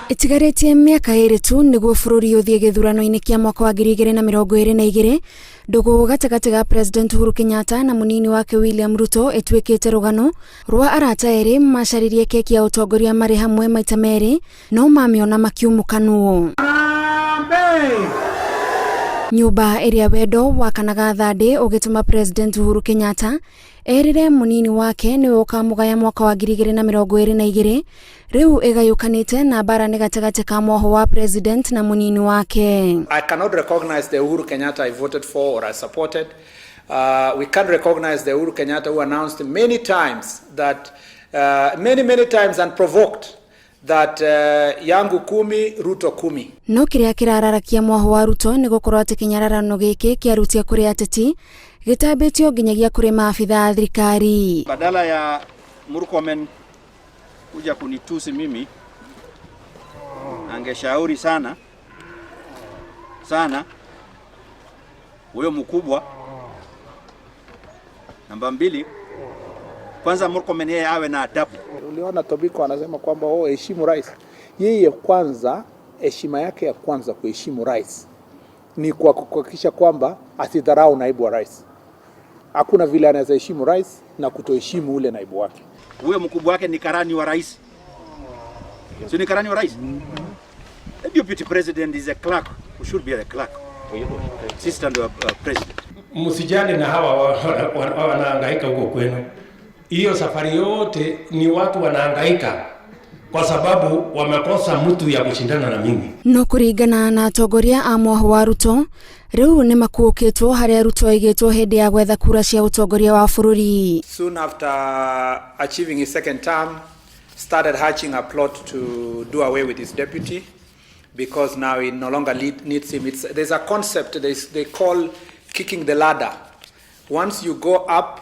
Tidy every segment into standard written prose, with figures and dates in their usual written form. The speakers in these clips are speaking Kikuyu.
Ĩtigarĩtie mĩaka ĩrĩ tu nĩguo bũrũri ũthiĩ gĩthurano-inĩ kĩa mwaka wa 2022, ndũgũ gatagatĩ ga President Uhuru Kenyatta na mũnini wake William Ruto ĩtuĩkĩte rũgano rwa arata erĩ macaririe keki ya ũtongoria marĩ hamwe maita merĩ no mamĩona makiumũkanwo. Nyũmba ĩrĩa wendo wakanaga thandĩ ũgĩtũma President Uhuru Kenyatta erĩre mũnini wake nĩwe ũkamũgaya mwaka wa 2022, rĩu ĩgayũkanĩte na mbara nĩ gatagatĩ ka mwaho wa president na mũnini wake. I cannot recognize the Uhuru Kenyatta I voted for or I supported. We can't recognize the Uhuru Kenyatta who announced many times that, many, many times and provoked that yangu 10, Ruto 10. No kĩrĩa kĩrararakia mwaho wa Ruto nĩ gũkorwo atĩ kĩnyararano gĩkĩ kĩarutia kũrĩ ateti gĩtambĩtio nginyagia kũrĩ maabitha a thirikari. Badala ya Murkomen kuja kunitusi mimi, angeshauri sana sana huyo mkubwa. Namba 2, kwanza Murkomen yeye awe na adabu. Uliona Tobiko anasema kwamba oh, heshimu rais. Yeye kwanza heshima yake ya kwanza kuheshimu rais ni kwa kuhakikisha kwamba asidharau naibu wa rais. Hakuna vile anaweza heshimu rais na kutoheshimu ule naibu wake. Huyo mkubwa wake ni karani wa rais. Si ni karani wa rais? The deputy president is a clerk who should be a clerk. Assistant of president. Msijali na hawa wanahangaika huko kwenu. Hiyo safari yote ni watu wanahangaika kwa sababu wamekosa mtu ya kushindana na mimi. No kũringana na atongoria a mwaho wa Ruto, rĩu nĩ makuũkĩtwo harĩa Ruto aigĩtwo hĩndĩ ya gwetha kura cia ũtongoria wa bũrũri. Soon after achieving his second term, started hatching a plot to do away with his deputy because now he no longer needs him. There's a concept they call kicking the ladder. Once you go up,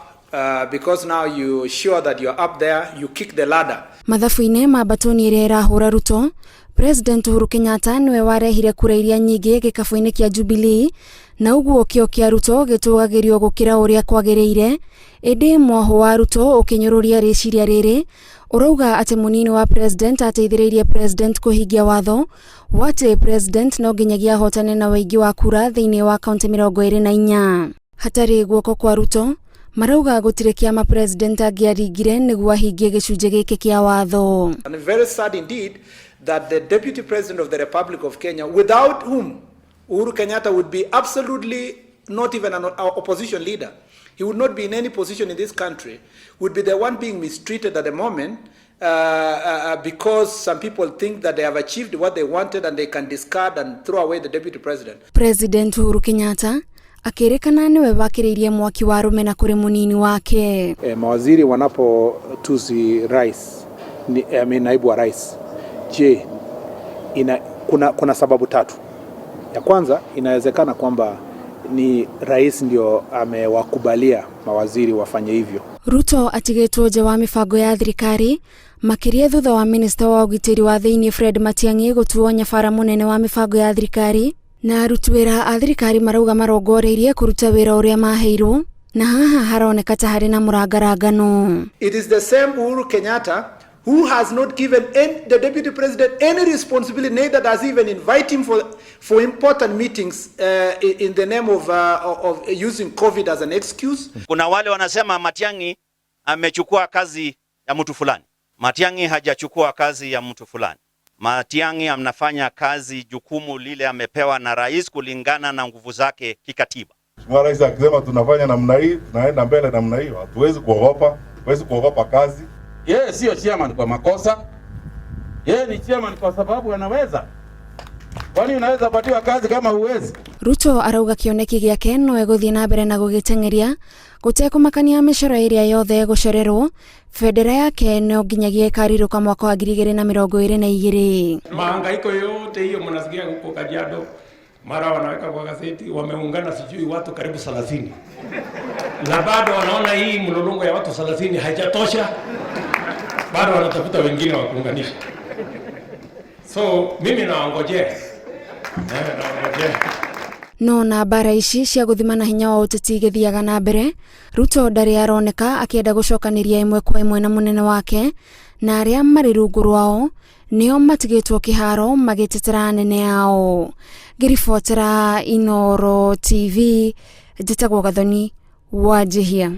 because now you're sure that you're up there, you kick the ladder. Mathabu-inĩ ma mbatoni ĩrĩa ĩrahũra Ruto, President Uhuru Kenyatta nĩwe warehire kura iria nyingĩ gĩkabũ-inĩ kĩa Jubilee, na ũguo kĩo kĩa Ruto gĩtũgagĩrio gũkĩra ũrĩa kwagĩrĩire, ĩndĩ mwaho wa Ruto ũkĩnyũrũria rĩciria rĩrĩ ũrauga atĩ mũnini wa president ateithĩrĩirie president kũhingia watho wa atĩ president no nginyagia ahotane na ũingĩ wa kura thĩinĩ wa kaunti 24. Hatarĩ guoko kwa Ruto, marauga gũtirĩ kĩama president angĩaringire nĩguo ahingie gĩcunjĩ gĩkĩ kĩa watho. And very sad indeed that the deputy president of the Republic of Kenya, without whom Uhuru Kenyatta would be absolutely not even an opposition leader, he would not be in any position in this country, would be the one being mistreated at the moment, because some people think that they have achieved what they wanted and they can discard and throw away the deputy president. President Uhuru Kenyatta akĩrĩkana nĩwe wakĩrĩirie mwaki wa rũmena kũrĩ mũnini wake. Mawaziri wanapotusi rais, ni, I mean, naibu wa rais, je, kuna sababu tatu. Ya kwanza, inawezekana kwamba ni rais ndio amewakubalia mawaziri wafanye hivyo. Ruto atigĩtwo nja wa mĩbango ya thirikari makĩria thutha wa minista wa ũgitĩri wa thĩinĩ Fred Matiang'i gũtuo nyabara mũnene wa mĩbango ya thirikari, na aruti wĩra a thirikari marauga marongoreirie kũruta wĩra ũrĩa maheirwo, na haha haroneka ta harĩ na mũrangarangano. It is the same Uhuru Kenyatta who has not given the deputy president any responsibility, neither does he even invite him for important meetings in the name of using COVID as an excuse. Kuna wale wanasema Matiang'i amechukua kazi ya mtu fulani. Matiang'i hajachukua kazi ya mtu fulani. Matiang'i anafanya kazi jukumu lile amepewa na rais kulingana na nguvu zake kikatiba. Mheshimiwa Rais akisema tunafanya namna hii, tunaenda mbele namna hiyo, hatuwezi kuogopa, hatuwezi kuogopa kazi. Yeye sio chairman kwa makosa. Yeye ni chairman kwa sababu anaweza. Kwani unaweza patiwa kazi kama huwezi? Ruto arauga kĩoneki gĩake no egũthiĩ na mbere na gũgĩteng'eria gũtekũmakania mĩcoro ĩrĩa yothe ĩgũcorerwo, bendera yake no nginyagia ĩkarirũka mwaka wa 2022. Mahangaiko yote hiyo mnasikia huko Kajiado, mara wanaweka kwa gazeti wameungana sijui watu karibu 30. Na bado wanaona hii mlolongo ya watu 30 haijatosha, bado wanatafuta wengine wa kuunganisha. So mimi naongojea. Naongojea. No na mbara ici cia gũthimana hinya wa ũteti igĩthiaga na mbere, Ruto ndarĩ aroneka akĩenda gũcokanĩria ĩmwe kwa ĩmwe na mũnene wake na arĩa marĩ rungu rwao Nĩo matigĩtwo kĩharo magĩtetera anene ao. Ngĩribotera Inooro TV, njĩtagwo Gathoni Wanjihia.